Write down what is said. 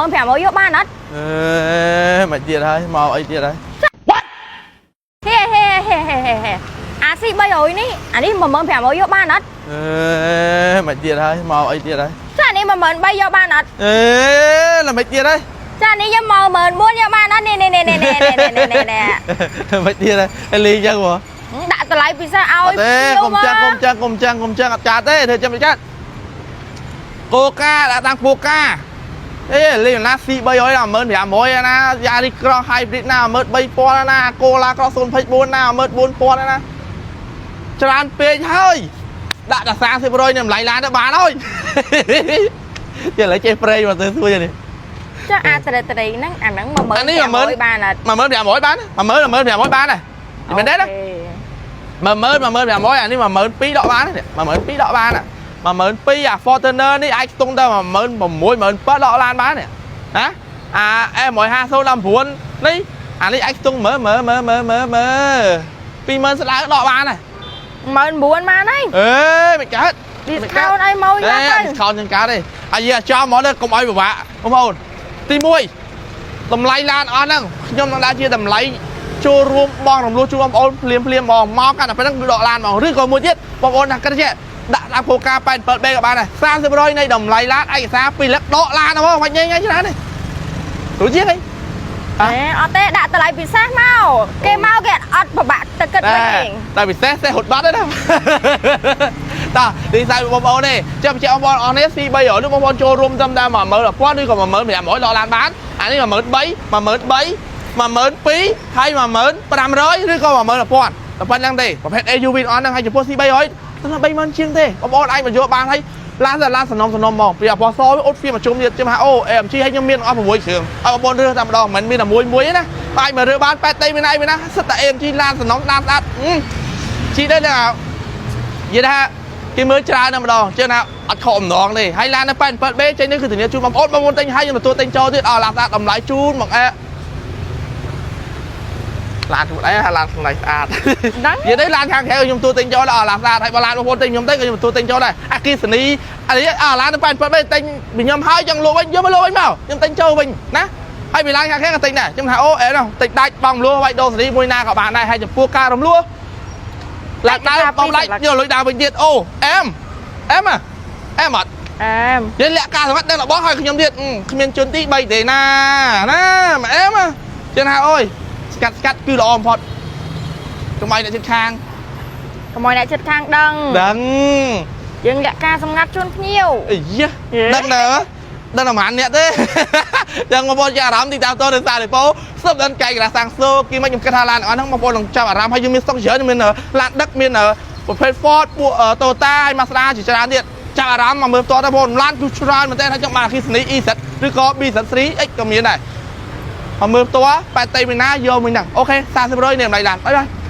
1500យកបានអត់? អេមិនទៀតហើយមកអីទៀតហើយ? ហេហេហេហេហេហេអា C 300នេះអានេះ1500យកបានអត់? អេមិនទៀតហើយមកអីទៀតហើយ? ចានេះ13000យកបានអត់? អេល្មិចទៀតហើយ? ចានេះយកមក14000យកបានអត់?នេះនេះនេះនេះនេះនេះនេះនេះ មិនទៀតហើយលីចឹងហ៎? ដាក់តម្លៃពិសេសឲ្យ អត់ទេកុំចឹងកុំចឹងកុំចឹងកុំចឹងអត់ចាត់ទេធ្វើចាំចាត់គោកាដាក់តាំងពូកាអេលីណា C 300ដល់1500ណា Yaris Cross Hybrid ណា13000ណា Corolla Cross 024ណា14000ណាច្រើនពេកហើយដាក់តែ30%នៃតម្លៃឡានទៅបានហើយចេះឥឡូវចេះប្រេងមកទៅសួរនេះ។ ចាអាត្រេត្រេហ្នឹងអាហ្នឹង15000 អានេះ បានអត់? 10500បាន10000 10500បានដែរមែនទេណា10000 10500អានេះ12000ដកបាននេះ12000ដកបាន12000អា Fortuner នេះអាចស្ទង់ទៅ16000 17000ដកឡានបាននេះណាអា S150 19នេះអានេះអាចស្ទង់មើលមើលមើលមើលមើលមើល20000ស្ដើងដកបានដែរ 19000បានហើយ។ អេមិនកើត។ discount អីមកយកទៅ discount ចឹងកើតទេអាយចំហ្មងទៅកុំឲ្យពិបាកបងប្អូនទី1តម្លៃឡានអស់ហ្នឹងខ្ញុំនឹងដាក់ជាតម្លៃចូលរួមបងរំលោះជួនបងប្អូនភ្លាមភ្លាមហ្មងមកកាន់តែប៉ុណ្្នឹងគឺដកឡានហ្មងឬក៏មួយទៀតបងប្អូនថាគិតចេះដាក់តាមគោលការណ៍ 87B ក៏បានដែរ30%នៃតម្លៃឡានឯកសារ2លឹកដកឡានហ្មងបាច់ញ៉ៃញ៉ៃច្រើនទេរួចជាងអី? អេអត់ទេដាក់តម្លៃពិសេសមកគេមកគេអត់ពិបាកទៅគិតវិញឯង តែពិសេសសេះរត់បាត់ទេណាតោះនេះសាយបងប្អូនទេចាំបញ្ជាក់បងប្អូនអស់នេះ C300 នោះបងប្អូនចូលរួមត្រឹមតែ11000ឬក៏10500ដកឡានបានអានេះ13000 13000 12000ហើយ10500ឬក៏11000តែប៉ុណ្្នឹងទេប្រភេទ AUV អស់ហ្នឹងហើយចំពោះ C300 ត្រឹមតែ30000ជាងទេបងប្អូនអាចមកយកបានហើយឡានតែឡានសំណុំសំណុំហ្មងពីអពសអ៊ុតហ្វៀមកជុំទៀតជិះថាអូ AMG ហើយខ្ញុំមានអស់6គ្រឿងឲ្យបងប្អូនរើសតែម្ដងមិនមែនមានតែមួយមួយទេណាអាចមករើសបាន8តីមានអីមានណាសិតតែ AMG ឡានសំណុំឡានស្អាតជីទៅណានិយាយថាគេមើលច្រើនតែម្ដងជឿថាអត់ខកអំណងទេហើយឡាននៅ 87B ចេញនេះគឺធានាជូនបងប្អូនបងប្អូនទិញហើយខ្ញុំទទួលទិញចូលទៀតអស់ឡានស្អាតតម្លៃជូនមកអែឡានខ្លួនឯងឡានខ្លួនឯងស្អាត ហ្នឹង និយាយទៅឡានខាងក្រៅខ្ញុំទទួលទិញចូលដល់ឡានស្អាតហើយបើឡានបងប្អូនទិញខ្ញុំទៅក៏ខ្ញុំទទួលទិញចូលដែរអាគីសនីអានេះអាឡាន87ទិញពីខ្ញុំហើយចង់លក់វិញយកមកលក់វិញមកខ្ញុំទិញចូលវិញណាហើយពីឡានខាងក្រៅក៏ទិញដែរខ្ញុំថាអូអេនោះទិញដាច់បងមលួវាយដូរសេរីមួយណាក៏បានដែរហើយចំពោះការរំលោះឡានដើមបងឡាច់យកលុយដើមវិញទៀតអូអែមអែមអែមអត់ អែម យើងលាក់ការសម្បត្តិដឹងរបស់ឲ្យខ្ញុំទៀតគ្មានជនទី3ទេណាណាមកអែមជឿថាអូយស្កាត់ស្កាត់គឺល្អបំផុតកុំឲ្យអ្នកជិតខាង កុំឲ្យអ្នកចិត្តខាងដឹង ដឹង យើងលាក់ការសម្ងាត់ជូនភ្ញៀវ អីយ៉ាដឹងណើដឹងតែប្រហែលអ្នកទេ ចឹងបងប្អូនចាប់អារម្មណ៍ទីតាមតនៅសាដេប៉ូសឹបដល់កែករាសាំងសូគីមកខ្ញុំគិតថាឡានអស់ហ្នឹងបងប្អូននឹងចាប់អារម្មណ៍ហើយយើងមានស្តុកច្រើនមានឡានដឹកមានប្រភេទ Ford ពួក Toyota ហើយ Mazda ជាច្រើនទៀតចាប់អារម្មណ៍មកមើលផ្ទាល់ទៅបងប្អូនឡានគឺច្រើនមែនទែនហើយចង់បានអគ្គិសនី EZ ឬក៏ BZ3 X ក៏មានដែរមកមើលផ្ទាល់ប៉ែតៃមីណាយកមួយហ្នឹង OK 40%នេះតម្លៃឡាន bye bye.